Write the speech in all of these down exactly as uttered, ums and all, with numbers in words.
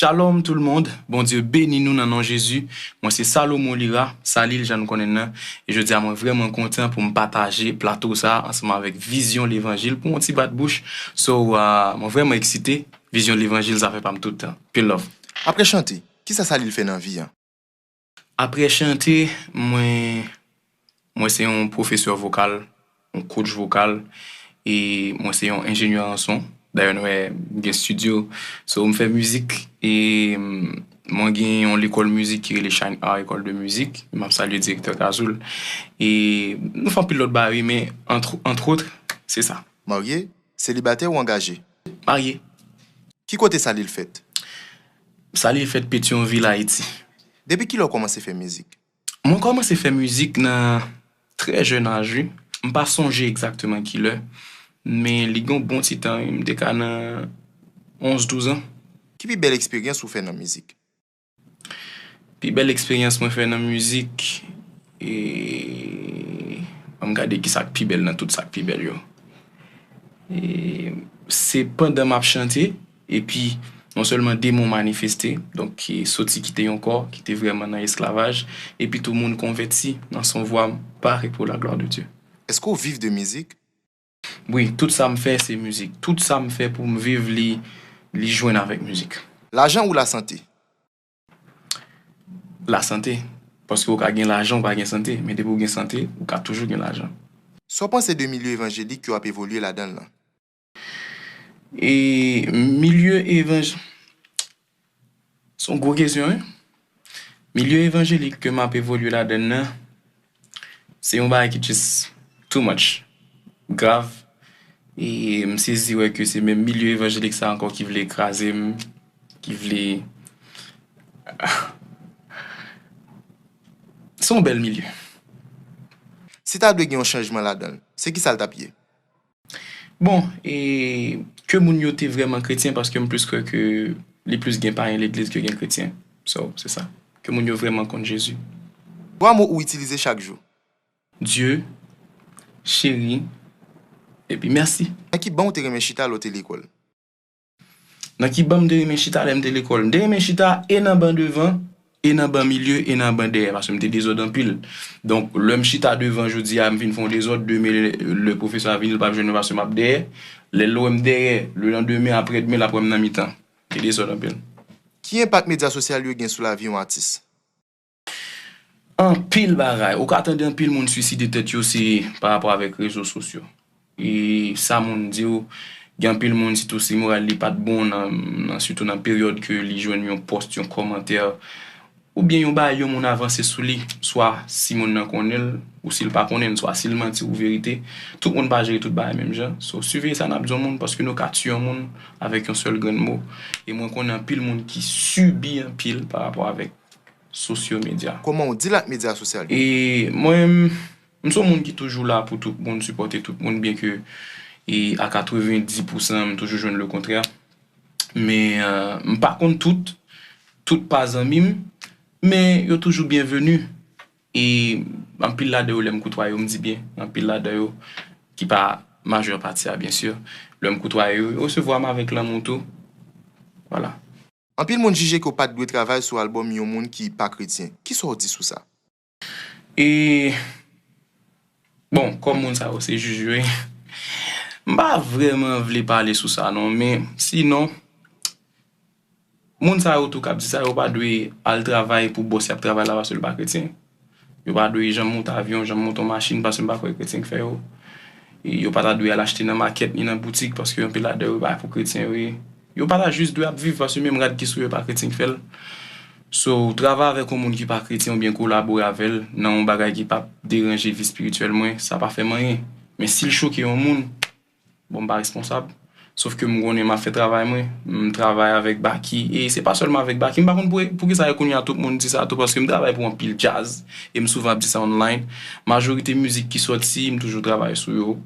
Shalom tout le monde, Bondye beni nou nan non Jezi. Mwen se Salomon Lira, Salil jan nou konnen l nan, e jodi a mwen vrèman kontan pou m pataje plato sa a ansanm avèk Vizyon Levanjil pou yon ti bat bouch. So, ah, mwen vrèman eksite, Vizyon Levanjil sa fè pa m tout tan. Pil love. Apre chante, kisa Salil fè nan vi a? Apre chante, mwen, mwen se yon pwofesè vokal, yon coach vokal, e mwen se yon enjenyè an son. Dayè, nou wè, m gen estidyo. So, m fè mizik, e, mm, mwen gen yon lekòl mizik ki rele Shine Art, École de Musique. M ap salye direktè Kazoul. E nou fè anpil lòt bagay, wi, men antre, antre autres, se sa. Marye, selibatè ou angaje? Marye. Ki kote Salil fèt? Salil fèt Petyonvil, Ayiti. Depi kilè w kòmanse fè mizik? Mwen kòmanse fè mizik nan trè jèn aj, wi. M pa sonje egzakteman kilè, men li gen yon bon ti tan, wi. M te ka nan onz, douz an. Ki pi bèl eksperyans ou fè nan mizik? Pi bèl eksperyans mwen fè nan mizik, e, ann gade ki sa k pi bèl nan tout sa k pi bèl yo. E, se pandan m ap chante, epi non sèlman demon manifeste, donk, ki soti kite yon kò ki te vrèman nan esklavaj, epi tou moun konvèti nan son vwa m, pa pou la gloire de Dieu. Èske w viv de mizik? Wi, tout sa m fè, se mizik. Tout sa m fè pou m viv, li, li jwenn avèk mizik. Lajan ou lasante? Lasante. Paske ou ka gen lajan, ou pa gen sante. Men depi ou gen sante, ou ka toujou gen lajan. Sa w panse de milye evanjelik ke w ap evolye ladan l lan? E milye evanj-, se yon gwo kesyon, wi. Milye evanjelik ke m ap evolye ladan l nan, se yon bagay ki just too much, grav. E m sezi wè ke se menm milye evanjelik sa ankò ki vle kraze m, ki vle, se yon bèl milye. Si ta dwe gen yon chanjman ladan l, se kisa l t ap ye? Bon, e ke moun yo te vrèman kretyen, paske m plis kwè ke li plis gen payen legliz ke gen kretyen. So, se sa. Ke moun yo vrèman konn Jezi. Twa mo ou itilize chak jou? Dye, cheri, epi mèsi. Nan ki ban ou te renmen chita lè w te lekòl? Nan ki ban m te renmen chita lè m te lekòl? M te renmen chita e nan ban devan, e nan ban milye, e nan ban dèyè, paske m te dezòd anpil. Donk, lè m chita devan jodi a, m vin fè yon dezòd, demen lè, lè pwofesè a vini, l p ap jwenn mwen paske m ap dèyè. Lè l wè m dèyè, lelandemen, aprèdemen, l ap wè m nan mitan. M te dezòd anpil. Ki enpak medya sosyal yo gen sou lavi yon atis? Anpil bagay. Ou ka tande anpil moun swiside tèt yo, se pa rapò avèk rezo sosyo. E sa moun di w, gen anpil moun, sitou si moral li pa t bon, nan, nan, sitou nan peryòd ke li jwenn yon pòs, yon kòmantè, oubyen yon bagay yon moun avanse sou li, swa si moun nan konnen l, ou si l pa konnen l, swa si l manti ou verite, tout moun pa jere tout bagay menm jan. So, siveye sa n ap di yon moun, paske nou ka tiye yon moun avèk yon sèl grenn mo. E mwen konnen anpil moun ki sibi anpil pa rapò avèk sosyo medya. Kòman w deal ak medya sosyal yo? E mwen, m se yon moun ki toujou la pou tout moun, sipòte tout moun, byenke, e, a katrevenndis pousan, m toujou jwenn lekontrè. Men, euh, m pa konn tout, tout pa zanmi m, men yo toujou byenveni. E anpil ladan yo, lè m koutwaye yo, m di byen. Anpil ladan yo, ki pa majè pati a, byen si, lè m koutwaye yo, yo resevwa m avèk lanmou tou. Vwala. Anpil moun jije ke w pa t dwe travay sou albòm yon moun ki pa kretyen. Kisa w di sou sa? E, bon, kòm moun sa yo se jij yo ye, m pa vrèman vle pale sou sa non, men sinon, moun sa yo tou k ap di sa, yo pa dwe al travay pou bòs y ap travay la paske l pa kretyen. Yo pa dwe janm monte avyon, janm monte yon machin, paske m pa kwè kretyen k fè yo. E yo pa ta dwe al achte nan makèt ni nan boutik, paske anpil ladan yo pa pou kretyen yo ye. Yo pa ta jis dwe ap viv, paske menm rad ki sou yo, e pa kretyen k fè l. So, travay avèk yon moun ki pa kretyen oubyen kolabore avè l nan yon bagay ki p ap deranje vi espirityèl mwen, sa pa fè m anyen. Men si l choke yon moun, bon, m pa responsab. Sof ke m konnen m ap fè travay mwen. M travay avèk Baky. E se pa sèlman avèk Baky. M pa konn pou, poukisa e kounye a tout moun di sa tou, paske m travay pou anpil djaz. E m souvan ap di sa online. Majorite mizik ki sòti, m toujou travay sou yo.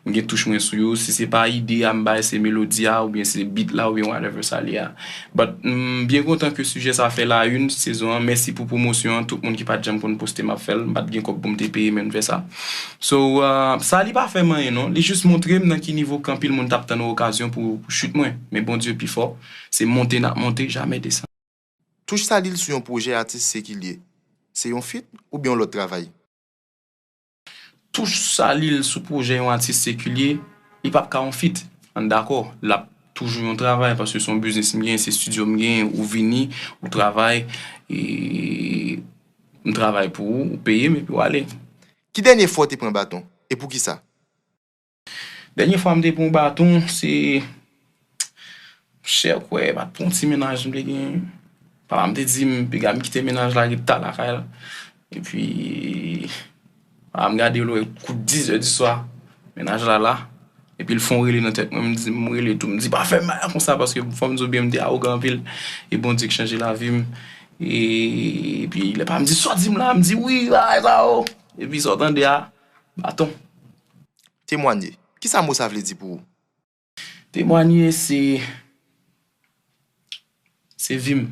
M gen touch mwen sou yo. Si se pa ide a m bay, se melodi a, oubyen se beat la, oubyen whatever sa l ye a. But, m byen kontan ke sijè sa fè la une sezon an. Mèsi pou pwomosyon an. Tout moun ki pa t janm konn poste, m ap fè l. M pa t gen kòb pou m te peye, men m fè sa. So, uh, sa li pa fè m anyen non. Li jis montre m nan ki nivo ke anpil moun t ap tann yon okazyon pou, pou chit mwen. Men Bondye pi fò. Se monte n ap monte, jamè desann. Touch Salil sou yon pwojè atis sekilye, se yon feat oubyen yon lòt travay? Touch Salil sou pwojè yon atis sekilye, li p ap ka yon feat. Ann dakò, l ap toujou yon travay, paske se yon biznis m genyen, se estidyo m genyen, ou vini, ou travay, e m travay pou ou, ou peye m epi w ale. Ki dènye fwa w te pran baton, e poukisa? Dènye fwa m te pran yon baton, se, chè kwè, pa t pou yon ti mennaj m te gen. Papa m te di m, piga m kite mennaj la, ret ta lakay la. Epi, papa m gade l wè kout diz è di swa, mennaj la la. Epi l fè yon rele nan tèt mwen, m di, m rele tou, m di, pa fè m bagay konsa, paske fò m di w byen, m te awogan anpil. E Bondye k chanje lavi m. E, epi, lè papa m di, sa w di m la, m di, wi, bagay sa yo. Epi, sa w tande a, baton. Temwanye. Kisa mo sa vle di pou ou? Temwanye se, se vi m.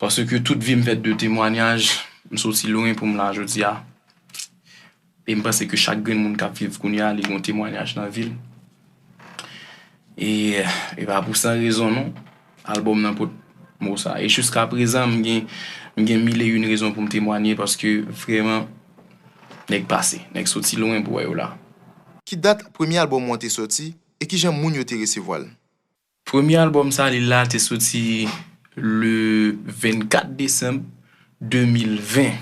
Paske tout vi m fèt de temwanyaj. M soti lwen pou m la jodi a. E m panse ke chak grenn moun k ap viv kounye a, li gen yon temwanyaj nan vi l. E, e pa pou san rezon non, albòm nan pot mo sa. E jiska prezan, m gen, m gen mil e yon rezon pou m temwanye paske vrèman, nèg pase, nèg soti lwen pou wè yo la. Ki dat premye albòm ou an te sòti e kijan moun yo te resevwa l? Premye albòm Salil la te soti le vennkat desanm de mil ven.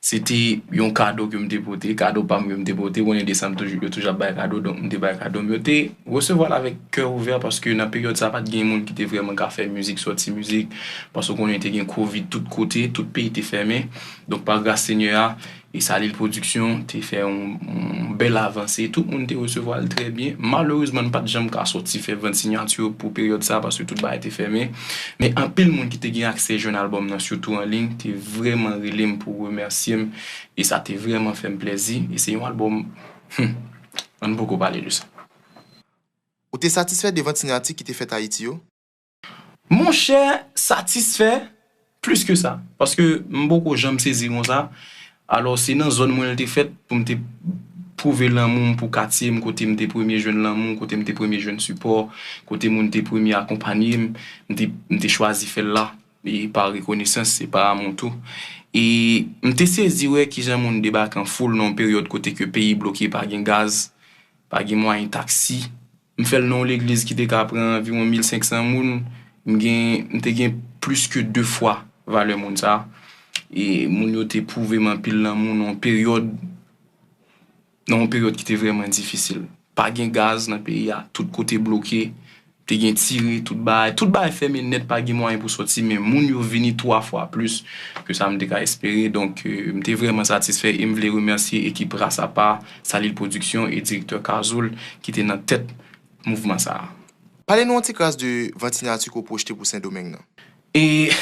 Se te yon kado ke m te pote, kado pa m ke m te pote. Ou konnen desanm toujou, yo toujou ap bay kado, donk m te bay kado m. Yo te resevwa l avèk kè ouvè paske nan peryòd sa, pa t gen moun ki te vrèman ka fè mizik, sòti mizik, paske ou konnen te gen kovid tout kote, tout peyi te fèmen. Donk, pa gras Senyè a, e Salil Production te fè yon, yon bèl avanse. Tout moun te resevwa l trè byen. Malerezman, n pa t janm ka sòti fè vant siyati pou peryòd sa, paske tout bagay te fèmen. Men anpil moun ki te gen aksè jwenn albòm nan, sitou an liy, te vrèman rele m pou remèsye m. E sa te vrèman fè m plèzi. E se yon albòm, hmm, ann poko pale de sa. Ou te satisfè de vant siyati ki te fèt Ayiti yo? Monchè, satisfè plis ke sa. Paske m poko janm sezi konsa. Alò, se nan zòn mwen l te fèt pou m te pwouve lanmou m pou katye m, kote m te premye jwenn lanmou, kote m te premye jwenn sipò, kote moun te premye akonpanye m, m te, m te chwazi fè l la. E pa rekonesans, se pa amou tou. E m te sezi wè kijan moun debake an foul nan yon peryòd kote ke peyi bloke, pa gen gaz, pa gen mwayen taksi. M fè l nan yon legliz ki te ka pran anviwon mil senk san moun. M gen, m te gen plis ke de fwa valè moun sa. E moun yo te pwouve m anpil lanmou nan yon peryòd, nan yon peryòd ki te vrèman difisil. Pa gen gaz nan peyi a, tout kote bloke, te gen tire, tout bagay, tout bagay fèmen nèt, pa gen mwayen pou sòti, men moun yo vini twa fwa plis ke sa m te ka espere. Donk, euh, m te vrèman satisfè e m vle remèsye ekip Ras Apa, Salil Production e direktè Kazoul ki te nan tèt mouvman sa a. Pale nou yon ti kras de vant siyati ke w pwojte pou Sendomeng nan. E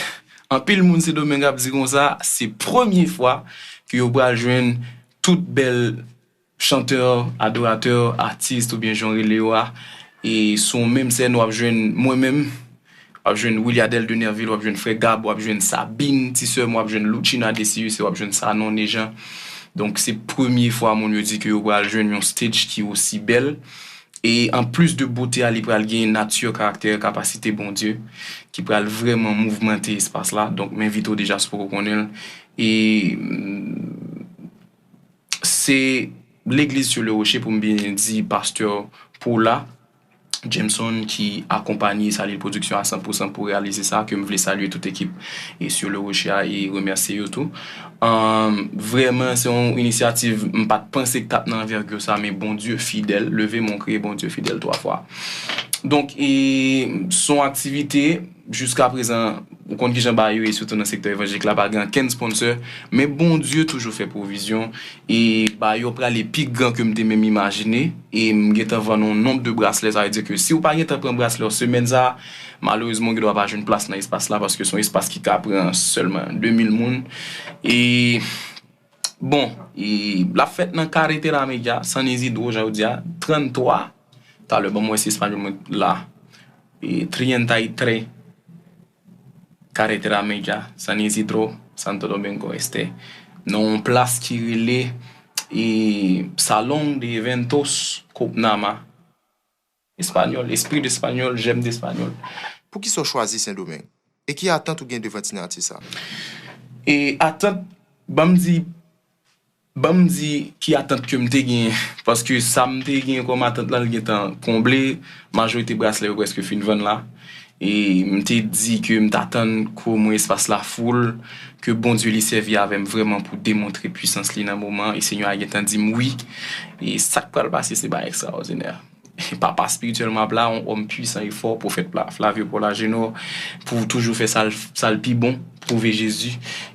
anpil moun Sendomeng ap di konsa, se premye fwa ke yo pral jwenn tout bèl chantè, adoratè, atis oubyen jan w rele yo a. E sou yon menm sèn, w ap jwenn mwen menm, w ap jwenn Williadel Denervil, w ap jwenn Frè Gab, w ap jwenn Sabine, ti sè m, w ap jwenn Loutchina Decius, e w ap jwenn Sanon Nejan. Donk, se premye fwa moun yo di ke yo pral jwenn yon stage ki osi bèl. E anplis de bote a, li pral gen nati, karaktè, kapasite Bondye ki pral vrèman mouvmante espas la. Donk, m envite w deja si w poko konnen l. E, mm, se legliz Sur le Rocher, pou m byen di, pastè Paula Jameson ki akonpaye Salil Production a san pou san pou reyalize sa, ke m vle salye tout ekip e Sur le Rocher a e remèsye yo tou. Ahn, vrèman, se yon inisyativ m pa t panse k t ap nan anvègi sa, men Bondye fidèl, leve mon cri, Bondye fidèl twa fwa. Donk, e, se yon aktivite, jiska prezan, ou konn kijan bagay yo ye, sitou nan sektè evanjelik la, pa gen ankenn sponsor, men Bondye toujou fè pwovizyon, e bagay yo prale pi gran ke m te menm imajine, e m gentan vann yon nonb de braslè, sa vle di ke si w pa gentan pran braslè w semèn sa a, malerezman, w gendwa pa jwenn plas nan espas la, paske se yon espas ki ka pran sèlman de mil moun, e Bon, e l ap fèt nan Carretera Media, San Isidro, jan yo di a, tranntwa. Talè, ban m wè si espanyòl mwen la. E treinta y tres Carretera Media, San Isidro, Santo Domingo Este. Nan yon plas ki rele, e, Salón de Eventos Copnama. Espanyòl, espri de espanyòl, jèm de espanyòl. Poukisa w chwazi Sendomeng? E ki atant ou gen devan ti nati sa? E atant, ban m di, ban m di ki atant ke m te genyen, paske sa m te genyen kòm atant la, l gentan konble, majorite braslè yo prèske fin vann la. E m te di ke m t atann ke omwen espas la foul, ke Bondye li sèvi avè m vrèman pou demontre pwisans li nan moman, e Senyè a gentan di m wi. E sa k pral pase, se bagay ekstraòdinè. Papa espirityèl m ap la, yon òm pwisan e fò, pwofèt Flavio Paul Agenor, pou toujou fè sa l pi bon, pwouve Jezi.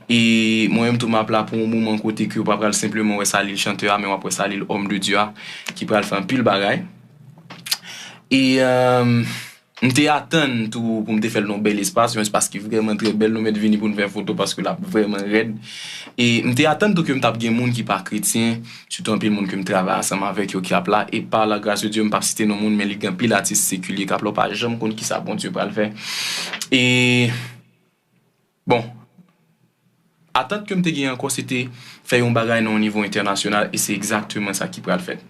E mwen menm tou m ap la pou yon moman kote ke yo pa pral senpleman wè Salil chantè a, men w ap wè Salil òm de Dye a, ki pral fè anpil bagay. E m te atann tou pou m te fè l nan yon bèl espas, yon espas ki vrèman trè bèl. Nou mèt vini pou n fè foto paske l ap vrèman rèd. E m te atann tou ke m t ap gen moun ki pa kretyen, sitou anpil moun ke m travay ansanm avèk yo ki ap la. E pa la gras de Dye, m p ap site non moun, men li gen anpil atis sekilye k ap la, w pa janm konn kisa Bondye pral fè. E Bon, atant ke m te gen ankò, se te fè yon bagay nan yon nivo entènasyonal, e se egzakteman sa ki pral fèt.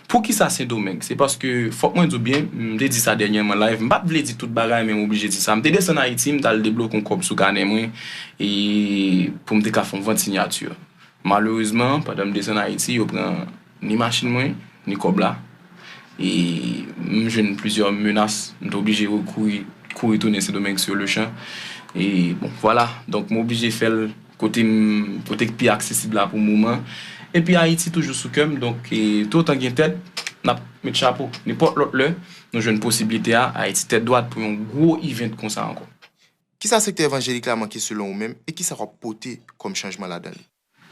Poukisa Sendomeng? Se paske, fòk mwen di w byen, m te di sa dènyèman live, m pa t vle di tout bagay, men m oblije di sa. M te desann Ayiti, m t al debloke yon kòb sou kanè mwen, e pou m te ka fè yon vant siyati. Malerezman, pandan m desann Ayiti, yo pran ni machin mwen, ni kòb la. E m jwenn plizyè menas, m te oblije kouri, kouri tounen Sendomeng sur le champ. E bon, vwala. Donk, m oblije fè l kote m, kote k pi aksesib la pou moman. Epi Ayiti toujou sou kè m, donk, e, toutan gen tèt, n ap met chapo. Nenpòt lòt lè, nou jwenn posiblite a, Ayiti tèt dwat pou yon gwo event konsa ankò. Kisa sektè evanjelik la manke selon ou menm, e kisa w ap pote kòm chanjman ladan li?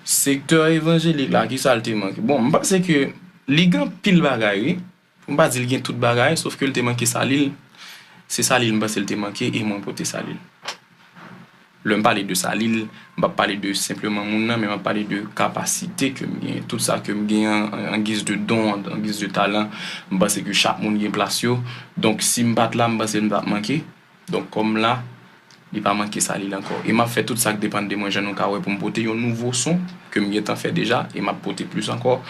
Sektè evanjelik la, kisa l te manke? Bon, m panse ke li gen anpil bagay, wi. Pou m pa di l gen tout bagay, sof ke l te manke Salil. Se Salil m panse l te manke, e mwen pote Salil. Lè m pale de Salil, m p ap pale de senpleman moun nan, men m ap pale de kapasite ke m genyen, tout sa ke m genyen an, an giz de don, an giz de talan. M panse ke chak moun gen plas yo. Donk, si m pa t la, m panse m t ap manke. Donk, kòm m la, li pa manke Salil ankò. E m ap fè tout sa k depann de mwen, jan nou ka wè, pou m pote yon nouvo son ke m gentan fè deja, e m ap pote plis ankò.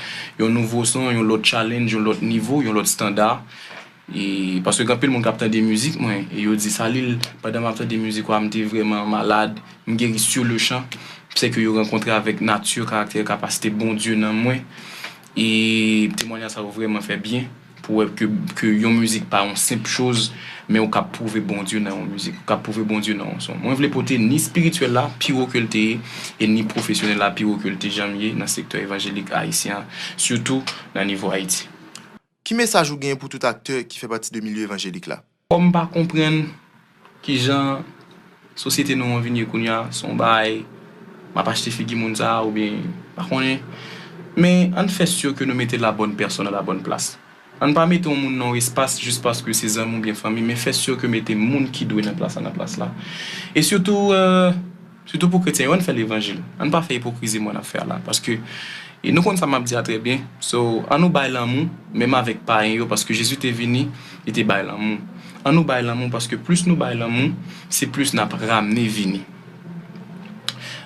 Yon nouvo son, yon lòt challenge, yon lòt nivo, yon lòt estanda. E, paske gen anpil moun k ap tande mizik mwen, e yo di, Salil, pandan m ap tande mizik ou a, m te vrèman malad, m geri sur le champ. Se ke yo rankontre avèk nati, karaktè, kapasite Bondye nan mwen. E temwayaj sa yo vrèman fè byen pou wè ke, ke yon mizik pa yon senp choz, men ou ka pwouve Bondye nan yon mizik, ou ka pwouve Bondye nan yon son. Mwen vle pote ni espirityèl la pi wo ke l te ye, e ni pwofesyonèl la pi wo ke l te janm ye nan sektè evanjelik ayisyen an, sitou nan nivo Ayiti. Ki mesaj ou genyen pou tout aktè ki fè pati de milye evanjelik la? Kòm m pa konprann kijan sosyete nou an vin ye kounye a, se yon bagay m ap achte figi moun sa a oubyen m pa konnen. Men ann fè si ke nou mete la bonne personne à la bonne place. Ann pa mete yon moun nan yon espas jis paske se zanmi oubyen fanmi, men fè si ke mete moun ki dwe nan plas la nan plas la. E sitou, euh, sitou pou kretyen yo, ann fè levanjil. Ann pa fè ipokrizi mwen ap fè a la. Paske, e nou konn sa m ap di a trè byen. So, ann nou bay lanmou, menm avèk payen yo, paske Jezi te vini, li te bay lanmou. Ann nou bay lanmou, paske plis nou bay lanmou, se plis n ap ramne vini.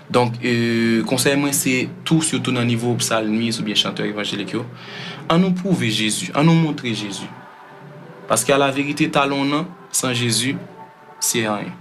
Donk, euh, konsèy mwen, se tou, sitou nan nivo psalmis oubyen chantè evanjelik yo, ann nou pwouve Jezi, ann nou montre Jezi. Paske a la verite, talan w nan, san Jezi, se anyen.